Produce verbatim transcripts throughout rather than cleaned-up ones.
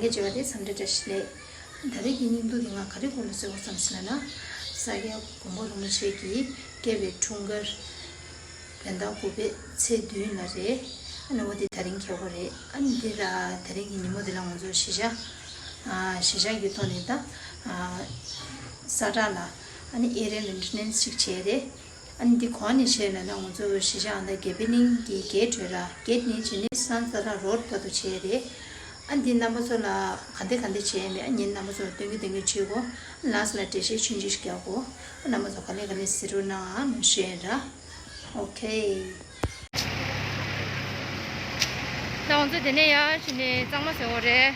བྱས་པ་དེ་འཚམས་འདྲི་བཀྲ་ཤིས་བདེ་ལེགས། ད་རེས་ཀྱི་བརྙན་ཐུང་དེ་ང་ག་རེ་སྐོར་ལ་བཟོས་པ་བསམ་ཟིན་ན། ས་སྐྱ་མགོན་པོ་རིན་པོ་ཆེ་གི་བསྐྱེད་པའི་འཁྲུངས་སྐར་བོད་ཟླ་དགུ་པའི་ཚེས་བདུན་ལ་རེད། ཨ་ནི་འོ་དེ་ད་རིང་ཁེལ་གོ་རེད། ཨ་ནི་འདི་ལ་ད་རིང་གི་ཉིན་མོ་དེ་ལ་ང་ཚོ་གཞིས་ཆགས་ཨ་གཞིས་ཆགས་ཀྱི་ཐོག་ནས་ད་ཨ་ས་བྲག་ལ་ཨ་ནི་ཨེ་རིའལ་མེན་ཊེ་ནན་སི་ཅིག་བྱས་རེད། ཨ་ནི་འདི་གོང་ནས་བཤད་ན་ན་ང་ཚོ་གཞིས་ཆགས་ཨ་ད་དགེ་འཕེལ་གླིང་གི་གེ་ཊི་རེད་ར། གེ་ཊི་ནས་བྱས་ནས་སན་ས་ར་རོ་ཌི་བར་དུ་བྱས་རེད། ཨ་ནི་འདི་རྣམ་པ་ཚོ་ལ་ག་འདི་ག་འདི་བྱས་མེད། ཨ་ནི་རྣམ་པ་ཚོ་ལ་སྟོན་གི་སྟོན་གི་བྱེད་གོ། ལ་སི་ལ་འགྲེལ་བཤད་ཆུང་ཆུང་ཞིག་རྒྱག་གོ། ཨ་རྣམ་པ་ཚོ་ག་ལེ་ག་ལེ་གཟིགས་རོགས་གནང་ཨ་ནི་བཤད་ར། ཨོ་ཁེ། ད་ང་ཚོ་དེ་ནས་ཡར་ཕྱིན་ནས་གཙང་མ་བཟོ་གོ་རེད།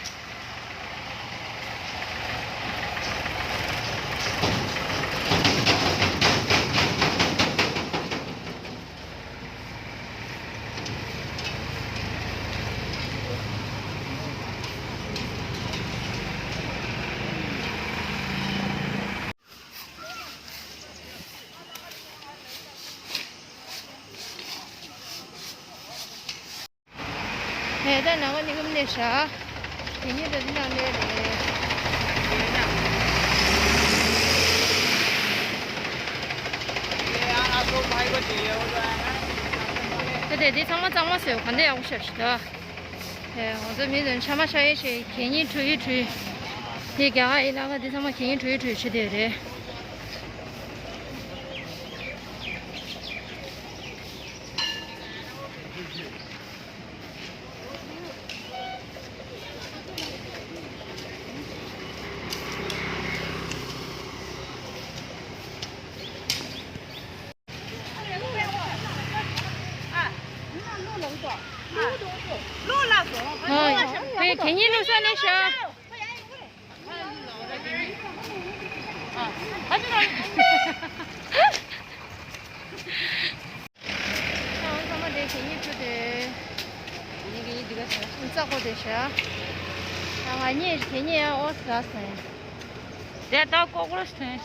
ད་ནང་ང་ནི་ཀུམ་ནས་ཤ། དེ་ཉིད་དུ་འདི་ནང་ལས་རེད། ད་དེ་དེ་ཚང་མ་གཙང་མ་བཟོས་ག་འདྲ་ཡག་པོ་ཤར་ཤི་ད། ང་ཚོ་མི་དོན་ཆ་མ་ཤ་ཡེ་ཤེས་གད་སྙིགས་འཁྲུ་ཡི་འཁྲུ་ཡི། དེ་རྒྱ་གར་ཡི་ལ་ང་འདི་ཚང་མ་གད་སྙིགས་འཁྲུ་ཡི་འཁྲུ་ཡི་ཆུ་དེ་རེད། ཨོ། ཁྱེད་གཉིས་ལུགས་ས་ནས་ཤ། ཨ་ཚང་མ་དེ་གད་སྙིགས་ཁུ་དེ། ངས་གད་སྙིགས་འདི་ག་ཟེར། རྩ་ཁོ་དེ་ཤ། ང་གཉིས་གད་སྙིགས་ཨོ་ཟ་སོང་། དེ་ལྟ་ཀོག་རོ་ཆ་ཐོན།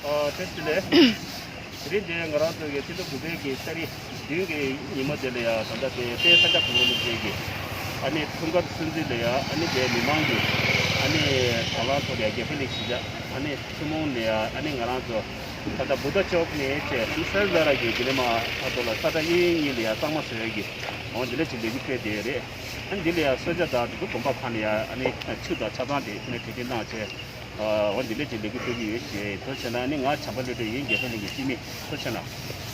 ཨ་ཐེངས་འདི་ལས། དེ་རིང་འདིར་ང་རང་ཚོ་གི་ཕྱི་ཟླ་དགུ་པའི་གི་ཏ་རིག་བདུན་གྱི་ཉིན་མོ་དེ་ལ་ཡང་ད་ལྟ་དེ་དཔལ་ས་སྐྱ་གོང་མ་རིན་པོ་ཆེ་གི་ཨ་ནི་འཁྲུངས་སྐར་སྲུང་བརྩི་ལ་ཡང་ཨ་ནི་དེ་མི་མང་གི་ཨ་ནི་དང་བླངས་ཐོག་ནས་དགེ་འཕེལ་གླིང་གཞིས་ཆགས་ཨ་ནི་ཐུན་མོང་ནས་ཡང་ཨ་ནི་ང་རང་ཚོ་ད་ལྟ་བུདྡྷ་ཅོག་ནས་བྱས་ཨ་ནི་སར་ཛ་ར་གི་དེ་ནས་མ་ཨ་ཐོག་ལ་ས་བཀྲ་གཡས་གཡོན་གཉིས་ལ་ཡང་གཙང་མ་བཟོ་ཡ་གི་འོ་འདི་ལ་ཅིག་ལས་འགུལ་སྤེལ་བསྡད་ཡོད་རེད། ཨ་ནི་འདི་ལ་ཡང་གསོལ་ཇ་དང་དེ་ཚོ་དགོན་པ་ཁག་ནས་ཡང་ཨ་ནི་ཆུ་དང་ཆབ་གདང་དེ་ཨ་ནི་གྲ་སྒྲིག་གནང་བྱས། འོ་འདི་འདྲ་ཅིག་ལས་འགུལ་སྤེལ་གྱི་ཡོད་ཅེས། ཐུགས་རྗེ་གནང་། ནི་ང་བྱམས་པ་བློ་གྲོས་ཡིན། དགེ་འཕེལ་གླིང་གི་སྤྱི་མི། ཐུགས་རྗེ་གནང་།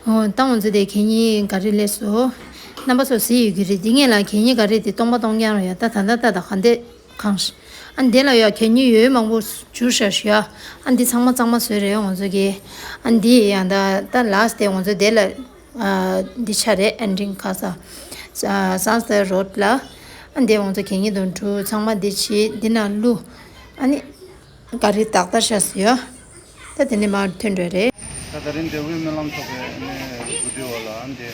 ཨོ། ད་ང་ཚོ་དེ་གད་སྙིགས་ག་རེ་ལས་སོ། རྣམ་པ་ཚོ་གཟིགས་ཡོད་ཀྱི་རེད། འདི་ངེད་ལ་གད་སྙིགས་ག་རེ་དེ་སྟོང་པ་སྟོང་རྐྱང་རེད་ཡ། ད་ད་ད་ད་ད་ག་འདྲས་གང་ཤ། ཨ་འདི་ལ་ཡ་གད་སྙིགས་ཡོད་མང་པོ་འཇུ་ཤ་ཤ་ཡ། ཨ་འདི་ཚང་མ་གཙང་མ་བཟོས་རེད་ང་ཚོ་གི། ཨ་འདི་ཡང་ད་ད་ལ་སི་དེ་ང་ཚོ་དེ་ལ་ཨ་འདི་ཆ་རེད། ཨན་ཌིང་ཁ་ས་ས་སན་སྟར་རོ་ཌི་ལ། ཨ་འདི་ང་ཚོ་གད་སྙིགས་དང་འཁྲུ་ཚང་མ་འདི་བྱེད། འདི་ན་བླུག་ཨ་ནི། ག་རེ་ཏག་ཏག་ཤ་སི་ཡོད། ད་དེ་ནས་མར་ཐོན་འགྲོ་རེད། ད་ད་རིང་འབྲས་བུའི་སྨོན་ལམ་ཚོགས་པའི་ཨ་ནི་གོ་སྒྲིག་འོག་ལ་ཨ་ནི་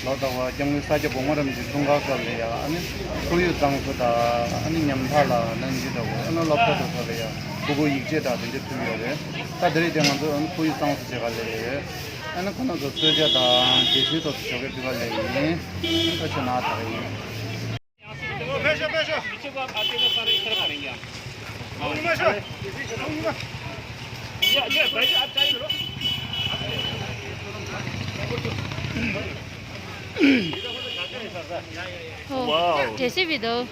ལོ་ཟླ་བ་སྐྱབས་མགོན་ས་སྐྱ་གོང་མ་རིན་པོ་ཆེའི་འཁྲུངས་སྐར་སྐབས་ལ་ཡ་ཨ་ནི་ཁོར་ཡུག་གཙང་བཟོ་དང་ཨ་ནི་ཉམ་ཐག་ལ་ཨ་ནི་འདི་འདྲ་བོ་ཨ་ནི་སློབ་གྲྭ་དེ་ཚོ་ལ་ཡ་ཕྲུ་གུ་ཡིག་ཆས་དང་དེ་འདྲ་ཕུལ་ཡོད་རེད། ད་དེ་རིང་དེ་ང་ཚོ་ཨ་ནི་ཁོར་ཡུག་གཙང་བཟོ་བྱེད་ག་སླེབས་ཡོད། ཨ་ནི་ཁོ་རང་ཚོ་གསོལ་ཇ་དང་རྗེས་སུའི་ཐོག་ཏུ་ཞོགས་ཀས་ཕུལ་ག་སླེབས་ཡིན། ཨ་ཆེ་ན་ད་ག་ཡིན། ཨོ། འདྲེ་སྲིད་པའི་དོ།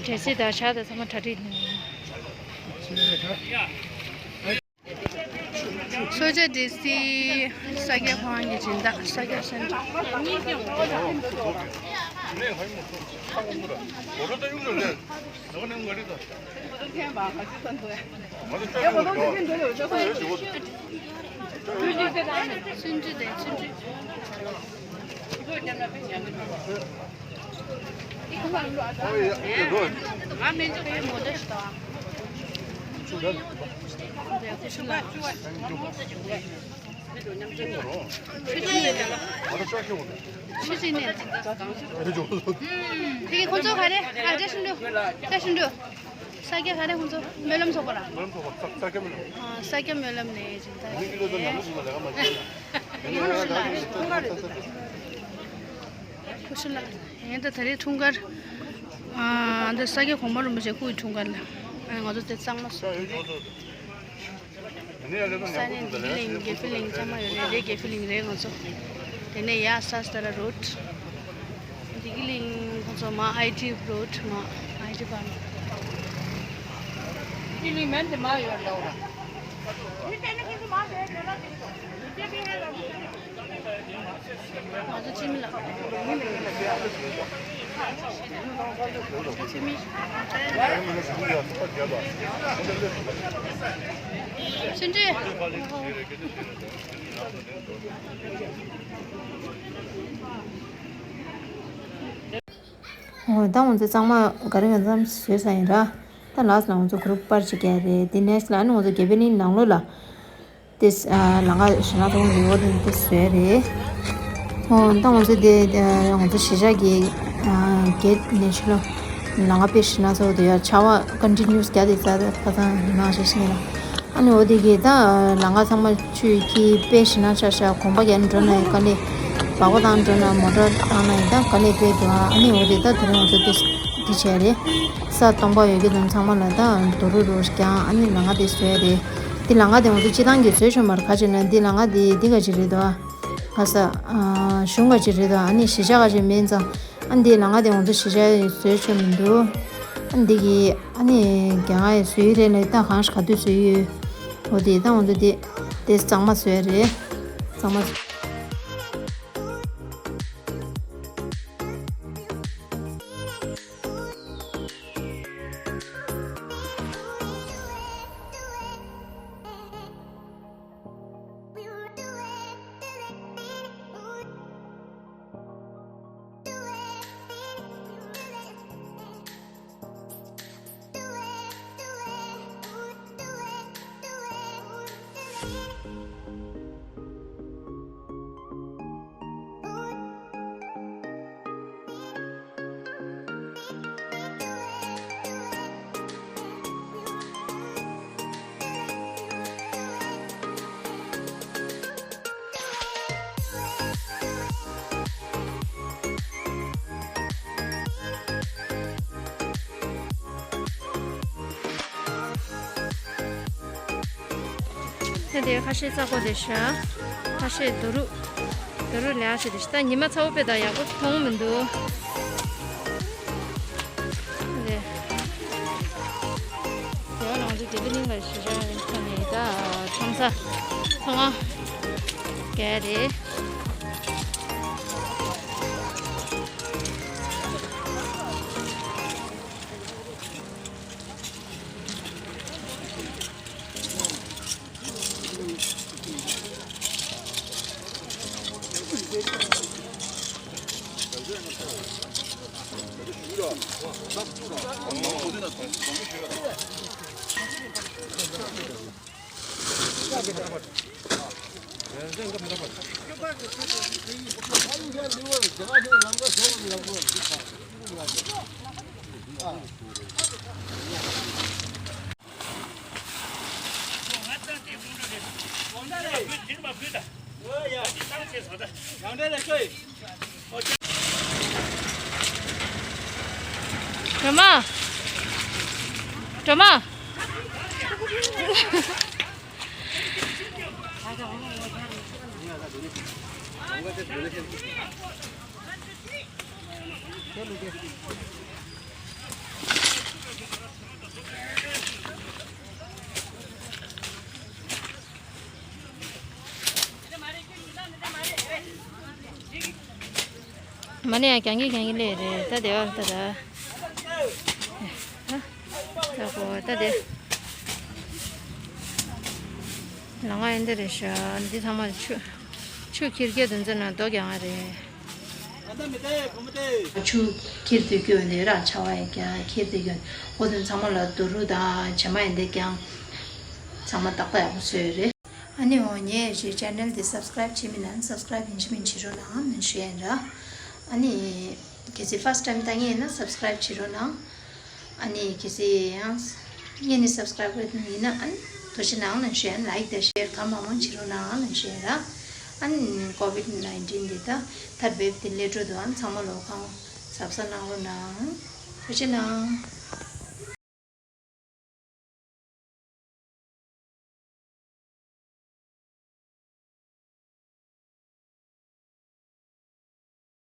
འདྲེ་སྲིད་དང་ཇ་དང་ཚང་མ་གྲ་སྒྲིག་གནང་། གསོལ་ཇ་འདྲེ་སྲིད། ས་སྐྱ་ཁོང་གི་སྦྱིན་བདག་ས་སྐྱ་སེང་ཆུ་ཆེན་ནས། དེ་གི་ཁོང་ཚོ་ག་རེ། ཨ། བཀྲ་ཤིས་འགྲོ། བཀྲ་ཤིས་འགྲོ། ས་སྐྱ་ག་རེ་ཁོང་ཚོ། སྨོན་ལམ་ཚོགས་པ་ར། སྨོན་ལམ་ཚོགས་པ། ས་ས་སྐྱ་སྨོན་ལམ། ཨ། ས་སྐྱ་སྨོན་ལམ་ནས་ཡིན་ད། ཡིན་གྱི་ལོ་ད་ནང་ལོ་ལ་ལས་ཀ་མ་བྱས་ན། ཡིན་ཁོ་ཤི་ལ། ཁོ་ཤི་ལ། ཡིན་ད་ད་རེས་འཁྲུངས་སྐར། ཨ། འདི་ས་སྐྱ་གོང་མ་རིན་པོ་ཆེ་སྐུ་ཡི་འཁྲུངས་སྐར་ལ། ཨ། ང་ཚོ་དེ་གཙང་མ་སོ། ས་གནས་འདི་གི་གླིང་དགེ་འཕེལ་གླིང་ཚང་མ་ཡོད་རེད། རེད་དགེ་འཕེལ་གླིང་རེད་ང་ཚོ། དེ་ནས་ཡ་ས་སྟ་ར་རོཌ། འདི་གི་གླིང་ཁོང་ཚོ་མ་ཨའི་ཊི་རོཌ་མ་ཨའི་ཊི་པར་མ། འདི་གླིང་མན་དེ་མ་ཡོད་འདྲ་བ། ང་ཚོ་ཅི་མི་ལ། ཅི་མི། ཅི་འདྲ། ཨོ། ད་ང་ཚོ་གཙང་མ་ག་རེ་ག་མཚམས་བཟོས་ས་ཡིན་ར། ད་ལ་སི་ལ་ང་ཚོ་གུ་རུབ་པར་ཅིག་རྒྱག་རེད། དེ་ནེག་སི་ལ་ཨ་ནི་ང་ཚོ་དགེ་འཕེལ་གླིང་ནང་ལོགས་ལ། དེ་ཨ། ལམ་ཁ་ཞེ་དྲག་ཐོག་ནས་འོ་དེ་དེ་བཟོས་རེད། ཨོ། ད་ང་ཚོ་དེ་ང་ཚོ་གཞིས་ཆགས་ཀྱི་ཨ། གེ་ཊི་ནས་ཕྱི་ལོགས་ལམ་ཁ་དཔེ་ཞེ་དྲག་ཚོ་དེ་ཡ་ཆར་པ་ཀོན་ཊི་ནིའུ་སི་རྒྱག་དེ་ས་ཁ་སང་ཉི་མ་ཞེ་ཞིག་ལ། ཨ་ནི་འོ་དེ་གི་ད་ལམ་ཁ་ཚང་མ་ཆུ་ཡི་དཔེ་ཞེ་དྲག་ཆགས་ཤག་གོམ་པ་རྒྱག་ནས་འགྲོ་ན་ཡང་དཀའ་ལས། སྦག་སྦག་བཏང་འགྲོ་ན་མོ་ཊ་བཏང་ན་ཡང་ད་དཀའ་ལས་དཔེ་འདུག་ཨ་ནི་འོ་དེ་ད་དེ་རིང་ང་ཚོ་དེ་དེ་བྱས་རེད། ས་སྟོང་པ་ཡོད་ཀྱི་དོན་ཚང་མ་ལ་ད་རྡོ་རུ་རུ་རྒྱག་ཨ་ནི་ལམ་ཁ་དེ་བཟོས་རེད། དེ་ལམ་ཁ་དེ་ང་ཚོ་སྤྱི་བཏང་གི་བཟོས་ཆོག་མ་རེད། ག་ཅི་ན་འདི་ལམ་ཁ་དེ་འདི་ག་ཅི་རེད་དོ། ཨ་ས་ཨ་གཞུང་ག་ཅི་རེད་དོ། ཨ་ནི་གཞིས་ཆགས་ག་ཅི་མིན་ཙང་། ཨ་འདི་ལམ་ཁ་དེ་ང་ཚོ་གཞིས་ཆགས་བཟོས་ཆོག་མི་འདུག་ཨ་འདི་གི་ཨ་ནི་རྒྱ་གར་ཡི་བཟོས་ཡི་རེད་ལ་ད་གང་ཞིག་ག་དུས་བཟོས་ཡོད། འོ་དེ་ད་ང་ཚོ་དེ་དེ་གཙང་མ་བཟོས་རེད། གཙང་མ། ད་དེ་ཁ་ཤས་ཚ་པོ་དེ་ཤ། ཁ་ཤས་རྡོ་རུག་རྡོ་རུག་ལས་ཨ་ཤེ་དེ་ཤ། ད་ཉི་མ་ཚ་པོ་དཔེ་ད་ཡག་པོ་མཐོང་མི་འདུག་དེ་ཡང་ང་ཚོ་དེ་བི་ལིང་ལ་ཤི་ཤ་ཁ་ནས་ད་ཁྲོམ་ས་ཚོང་ཁང་ག་རེད། སྒྲོལ་མ། སྒྲོལ་མ། མ་ནི་ཡ་གྱང་གི་གྱང་གི་ལེ་རེད། ད་དེ་བར་ད་ད། ད་གོ་ད་དེ། ལ་ང་ཡིན་དེ་རེད་ཤག་འདི་ཚང་མ་ཆུ་ཆུ་ཁྱེར་ཁྱེར་དུ་འཛིན་ན་རྡོ་རྒྱང་ང་རེད། ཆུ་ཁྱེར་དུ་སྐྱོད་ནས་ར་ཆ་བ་ཡ་གྱང་ཁྱེར་དུ་སྐྱོད། འོ་དེ་ཚང་མ་ལ་རྡོ་རུ་དང་བྱེ་མ་ཡིན་དེ་གྱང་ཚང་མ་ཏག་ཏག་ཡག་པོ་བཟོས་ཡོད་རེད། ཨ་ནི་འོ་ངས་ཞེས་ཆེ་ནལ་འདི་སབ་སི་ཀ་རའིབ་བྱེད་མི་ནང་སབ་སི་ཀ་རའིབ་ཡིན་ཅི་མིན་བྱེད་རོགས་གནང་ནན་ཞུ་ཡིན་ར། ཨ་ནི་གལ་སྲིད་ཕར་སི་ཊའིམ་ལྟ་མཁན་ཡིན་ན་སབ་སི་ཀ་རའིབ་བྱེད་རོགས་གནང་། ཨ་ནི་གལ་སྲིད་ཡང་ངས་ནི་སབ་སི་ཀ་རའིབ་རེད་ཡིན་ན་ཨ་ནི་ཐུགས་རྗེ་གནང་ནན་ཞུ་ཡིན། ལའིག་དང་ཤེར་གང་མང་མང་བྱེད་རོགས་གནང་ནན་ཞུ་ཡིན་ར། ཨ་ནི་ཀོ་ཝིད་ནའིན་ཊིན་འདི་ད་ཐར་བེབ་དེ་ལས་འགྲོ་དུའང་ཚང་མ་ལོ་གང་གཟབ་གཟབ་གནང་རོགས་གནང་། ཐུགས་རྗེ་གནང་།